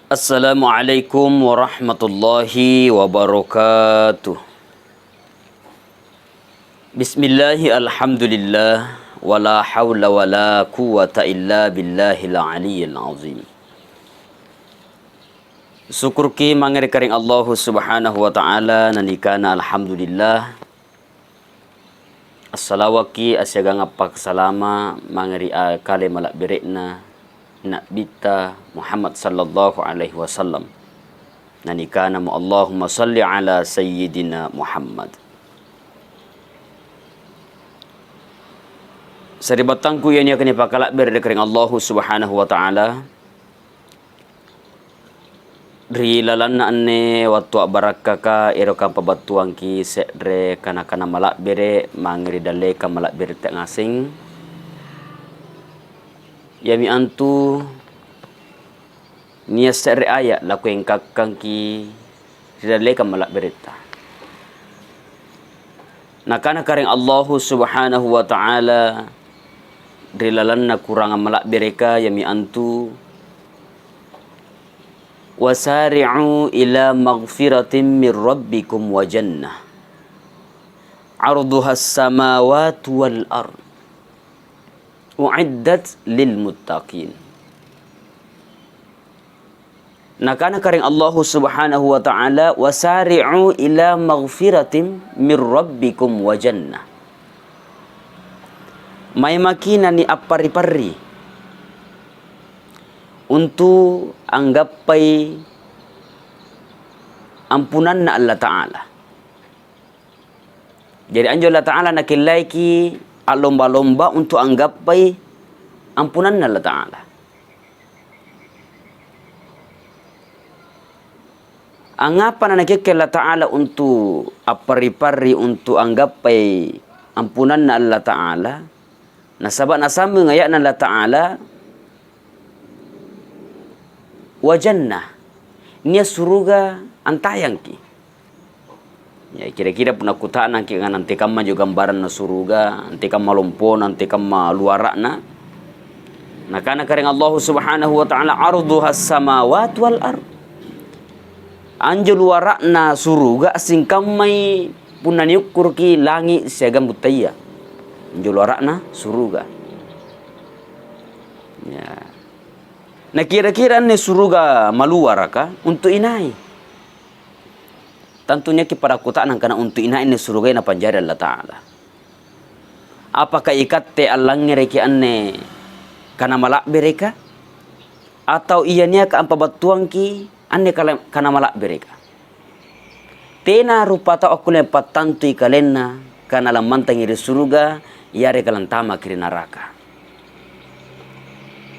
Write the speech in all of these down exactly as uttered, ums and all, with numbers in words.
Assalamualaikum warahmatullahi wabarakatuh. Bismillahi alhamdulillah, wala haula wala quwwata illa billahil aliyyil azim. Sukurki mange ri Karaeng Allahu Subhanahu wa Ta'ala, nanikana alhamdulillah. Assalawakki assiagang appakkasalama' mange ri a-, kale mala'bere'na Na'bitta Muhammad sallallahu alaihi wasallam. Nanikanamo, "Allahumma salli ala Sayyidina Muhammad." Sari'battangku iya niaka nipakala'bere' ri Karaeng Allahu Subhanahu wa Ta'ala, ri lalanna anne wattu a'barakkaka, eroka ampabattuangki se're kana-kana mala'bere' mange ri dallekang mala'beretta ngaseng. Iami antu nia' se're aya' lakuengkakkangki ri dallekang mala'beretta. Nakana Karaeng Allahu Subhanahu wa Ta'ala ri lalanna kurangang mala'bereka, iami antu, "Wasari'u ila maghfiratin min rabbikum wa jannah, 'arduhas samawati wal ard, u'iddat lil muttaqin." Nakana Karaeng Allahu Subhanahu wa Ta'ala, "Wasari'u ila maghfiratin min rabbikum wa jannah." Maimaki naniapparri-parri untu' anggappai ampunanna Allata'ala. Jari, anjo Allata'ala Nakellaiki a'lomba-lomba untu' anggappai ampunanna Allata'ala. Angngapa naNakiokki Allata'ala untu' apparri-parri untu' anggappai ampunanna Allata'ala? Nasaba' nasambung aya'na Allata'ala, "Wa jannah," nia' suruga antayangki. Ya, kira-kira punna kuta'nangki angkana antekamma anjo gambaranna suruga, antekamma lompona, antekamma luara'na? Nakana Karaeng Allahu Subhanahu wa Ta'ala, "'Arduhas samawati wal ard." Anjo luara'na suruga assingkammai punna niukkuruki langi' siagang buttaya. Anjo luara'na suruga. Ya. Na kira-kira anne suruga maluaraka untu' inai? Tantu nia'ki pada kuta'nang kana untu' inai anne surugaya Napanjari Allata'ala. Apaka ikatte allangngereki anne kana mala'bereka? Atau ia niaka ampabattuangki anne kala-, kana mala'bereka? Tena rupatau akkulle ampattantui kalenna kana lammantangi ri suruga yareka lantamaki ri naraka.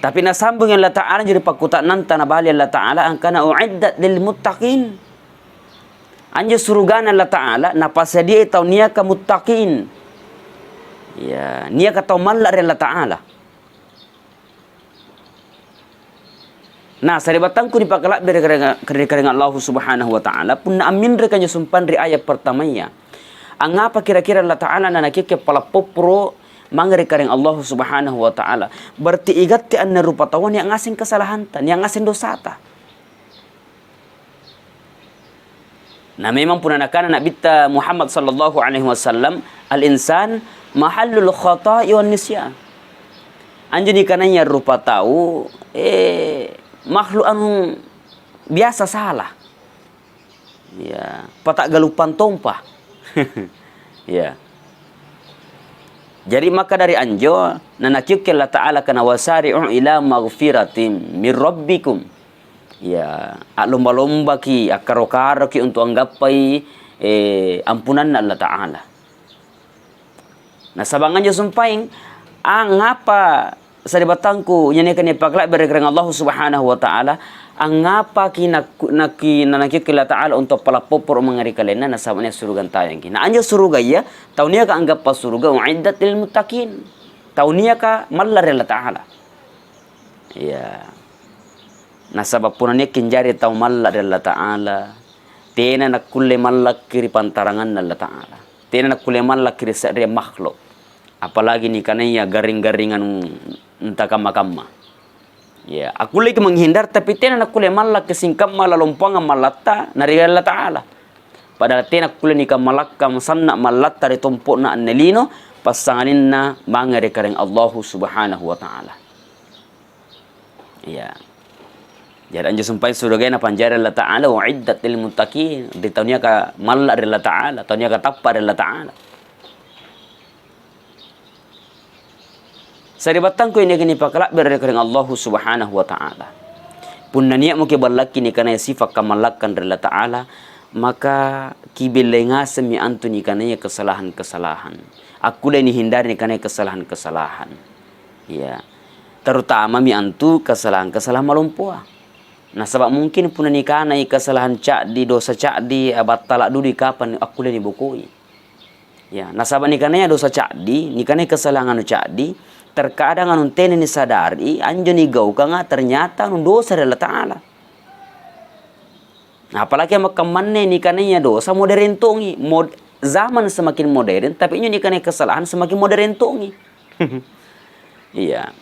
Tapi nasambungi Allata'ala anjo ri pakkuta'nanta nabali Allata'ala angkana, "U'iddat lil muttaqin." Anjo surugana Allata'ala napasadiai tau niaka muttaqin. Ya, niaka tau malla' ri Allata'ala. Nah, sari'battangku nipakala'bere' ri Karaeng Allahu Subhanahu wa Ta'ala, punna amminreka anjo sumpang ri aya' pertamaya, angngapa kira-kira Allata'ala naNakiokki appala' popporo' mange ri Karaeng Allahu Subhanahu wa Ta'ala? Berarti igatte anne rupataua nia' ngaseng kasalahanta, nia' ngaseng dosata. Na memang punna nakana Nabitta Muhammad sallallahu alaihi wasallam, "Al-insan mahallul khata'i wan nisyan." Anjo nikanaya rupatau, eh, makhluk anu biasa sala. Ya, pata'galung pantompa. Ya. Jari maka dari anjo, naNakiokki Allata'ala kana, "Wasari'u ila maghfiratin min rabbikum." Ya, a'lomba-lombaki, akkaro-karoki untu' anggappai, eh, ampunanna Allata'ala. Nasaba' anjo sumpaeng, angngapa sari'battangku nyaneka nipakala'bere' ri Karaeng Allahu Subhanahu wa Ta'ala, angngapaki nakku-, nakki-, naNakiokki Allata'ala untu' appala' popporo' mange ri kalenna, nasaba' nia' suruga antayangki. Na anjo surugaya, tau niaka anggappa suruga, u'iddat lil muttaqin. Tau niaka malla' ri Allata'ala. Iya. Nasaba' punna niakki anjari tau malla' ri Allata'ala, tena nakkulle mallakki ri pantaranganna Allata'ala. Tena nakkulle mallakki ri se'rea makhluk. Apalagi nikanaya garring-garring anu ntakamma-kamma. Ya, akkulleki menghindar, tapi tena nakkulle mallakki singkamma lalompoangang mallatta na ri Allata'ala. Padahal tena kulle nikamalakkang sanna' mallatta ri tompo'na anne lino, passangalinna mange ri Karaeng Allahu Subhanahu wa Ta'ala. Iya. Jari anjo sumpaeng surugae Napanjari Allata'ala, "Uiddat lil muttaqin," ri tau niaka malla' ri Allata'ala, tau niaka tappa' ri Allata'ala. Sari'battangku niaka nipakala'biri ri Karaeng Allahu Subhanahu wa Ta'ala. Punna nia'mo kiballakki nikanaya sifa' kamallakkang ri Allata'ala, maka kibellai ngasemmi antu nikanaya kesalahan-kesalahan. Akkullei nihindari nikanaya kesalahan-kesalahan. Iya. Terutamami antu kesalahan-kesalahan malompoa. Nasaba' mungkin punna nikanai kesalahan ca'di, dosa ca'di, a, battala' dudui kapang akkulle nibokoi. Ya, nasaba' nikanaya dosa ca'di, nikanaya kesalahan anu ca'di, terkadang anu tena nisadari, anjo nigaukanga ternyata anu dosa ri Allata'ala. Apalagi kamma-kammanne nikanaya dosa modern tongi, mod-, zaman semakin modern, tapi injo nikanaya kesalahan semakin modern tongi. Iya.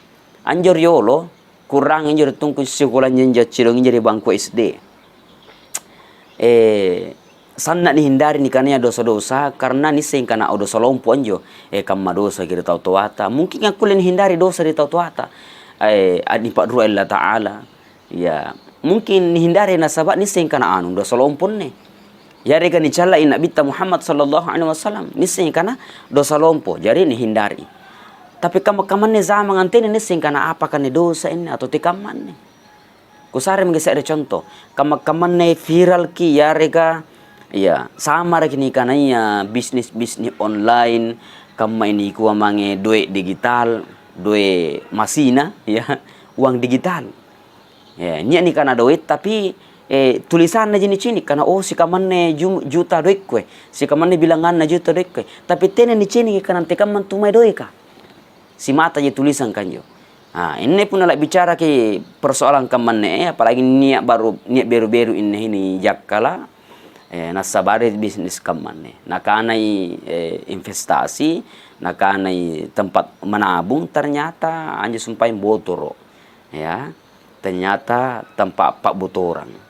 Anjo riolo, kurang injo ri tungku sikola njenja cidong injo ri bangku S D. Eh, sanna' nihindari nikanaya dosa-dosa, karena nisseng kana, oh, dosa lompo anjo. Eh, kamma dosaki ri tau toata. Mungkin akkulle nihindari dosa ri tau toata. Eh, a-, nipa'rua Allata'ala. Ya, mungkin nihindari nasaba' nisseng kana anu dosa lompo anne. Yareka nicalla'i Nabitta Muhammad sallallahu alaihi wasallam, nisseng kana dosa lompo, jari nihindari. Tapi kamma-kammanne zamanga tena nisseng kana apaka anne dosa anne atau tekamma anne. Kusare maki se're conto, kamma-kammanne viralki yareka, iya, samaraki nikanaya bisnis-bisnis online, kamma ini kua mange doe' digital, doe' masina, ya, uang digital. Eh, nia' nikana doe', tapi, eh, tulisannaji nicini', kana, "Oh, sikamanne ju-, juta doe'ku, eh, sikamanne bilanganna juta doe'ku, eh." Tapi tena niciniki kana antekamma antu mae doeka. Simataji tulisang kanjo. Ah, inne punna la'bicaraki persoalan kammanne, eh, apalagi nia' baru, nia' beru-beru inne ini jakkala, eh, nassabari bisnis kammanne. Nakanai, eh, investasi, nakanai tempat menabung, ternyata anjo sumpaeng botoro'. Ya, ternyata tempat pa'botorang.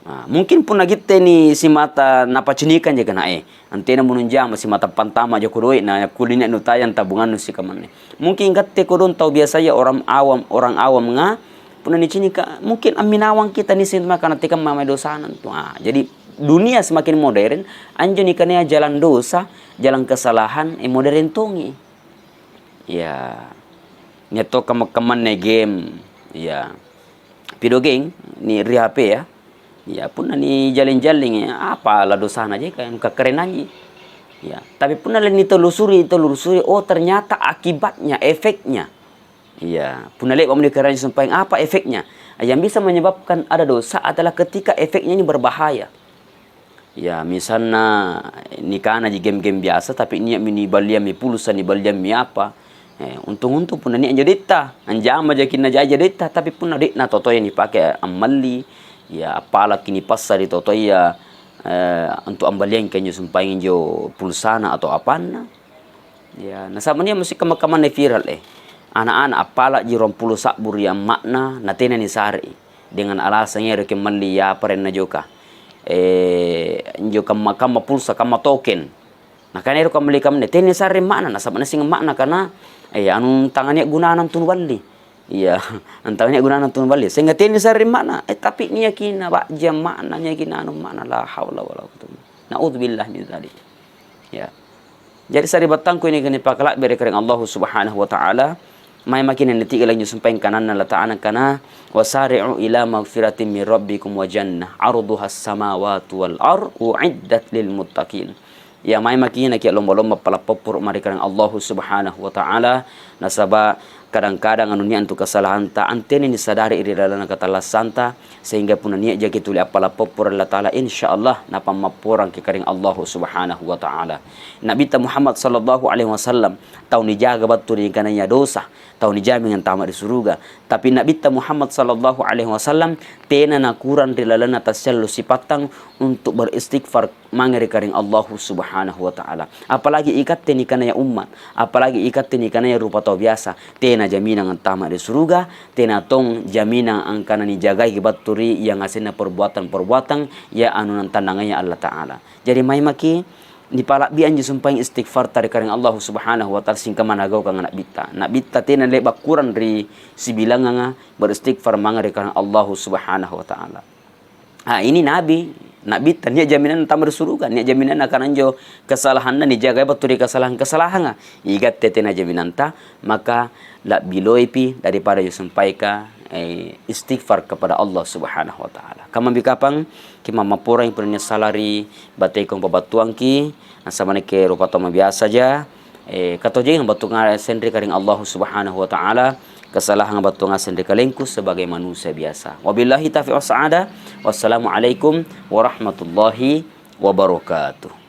Nah, mungkin punna gitteni simata napacinikang jaki nae, antenamo nunjama simata pantama jako doe'na, kulle nia' nutayang tabungannu sikamanne. Mungkin gatte kodong tau biasaya orang awam, orang awam nga, punna nicinika, mungkin amminawang kita nisseng maka natekamma mae dosana antu. Ah, jadi dunia semakin modern, anjo nikanaya jalan dosa, jalan kesalahan, eh, modern tongi. Ya, nia' to kamma-kammanne game, ya, video game ni ri H P ya. Ya, punna nijalling-jallingi, apa la dosana jeka, nukakkarenangi. Ya, tapi punna la nitelusuri, telusuri, oh, ternyata akibatnya, efeknya. Ya, punna le'ba'mo nikarangi sumpaeng, apa efeknya? Yang bisa menyebabkan ada dosa adalah ketika efeknya ini berbahaya. Ya, misalna nikanaji game-game biasa, tapi nia'mi niballiammi pulsa, niballiammi apa. Eh, untung-untung punna nia' anjo doe'ta, anjama jaki najaja doe'ta, tapi punna doe'na tau-toa nipake ammalli, ya, appalaki nipassa ri tau-toaya, eh, untu' ambaliangki anjo sumpaeng injo pulsana atau apanna. Ya, nasaba' nia' mesti kamma-kammanne viral, eh. Ana'-ana' appala'ji ruampulo sa'bu ri amma'na, natena nisarei. Dengan alasan eroki malli apa arenna joka. Eh, injo kamma-kamma pulsa, kamma token. Nakana ero kammalli kammanne, tena nisare amma'na, nasaba' nassing amma'na kana, eh, anu tangania gunana antu nuballi. Iya, antama nia' gunana antu nuballi. Sehingga tena nisare amma'na, eh, tapi niaki naba'ji amma'na, niaki naanu amma'na, la haula wala quwwata illa billah. Naudzubillah min dzalik. Ya. Jadi sari'battangku ini nipakala'biri ri Karaeng Allahu Subhanahu wa Ta'ala, mae maki' nanitigala injo sumpaeng kananna Allata'ala kana, "Wasari'u ila magfiratin min rabbikum wa jannah, arduhas samawatu wal ar, uiddat lil muttaqin." Ya, mae maki' nakia' lomba-lomba pala' popporo' mae ri Karaeng Allahu Subhanahu wa Ta'ala, nasaba' kadang-kadang anu nia' antu kasalahanta, anteni nisadari ri lalanna katallassanta, sehingga punna nia' jaki tuli appala' popporo' Allata'ala, insya Allah napammapporangki Karaeng Allahu Subhanahu wa Ta'ala. Nabitta Muhammad sallallahu alaihi wasallam tau nijaga battu ri nikanaya dosa, tau nijamingang antama' ri suruga. Tapi Nabitta Muhammad sallallahu alaihi wasallam tena nakurang ri lalanna tassiallo sipattang untuk beristighfar mange ri Karaeng Allahu Subhanahu wa Ta'ala. Apalagi ikatte nikanaya umma', apalagi ikatte nikanaya rupa tau biasa, tena jaminang antama' ri suruga, tena tong jaminang angkana nijagaiki battu ri iangasenna perbuatan-perbuatan iya anu nantannangaya Allata'ala. Jari, mae maki' nipala'bi anjo sumpaeng istighfarta ri Karaeng Allahu Subhanahu wa Ta'ala, singkamma nagaukanga na'bitta. Na'bitta tena le'ba' kurang ri sibilanganga beristighfar mange ri Karaeng Allahu Subhanahu wa Ta'ala. Ah, ini nabi, na'bitta nia' jaminanna tama ri suruga, nia' jaminanna kana anjo kesalahanna nijagai battu ri kasalahang-kasalahanga. Igatte tena jaminanta, maka la'bi loipi daripada jo sumpaeka, eh, istighfar kepada Allah Subhanahu wa Ta'ala. Kamma mami kapang, kimammapporang punna nia' sala ri bateko pabattuangki, nasaba' nakke rupa tau mabiasaja, eh, katojengang battu ngaseng ri Karaeng Allahu Subhanahu wa Ta'ala, kasalahang battu ngaseng ri kalengku sebagai manusia biasa. Wabillahi taufiq wassa'adah. Wassalamualaikum warahmatullahi wabarakatuh.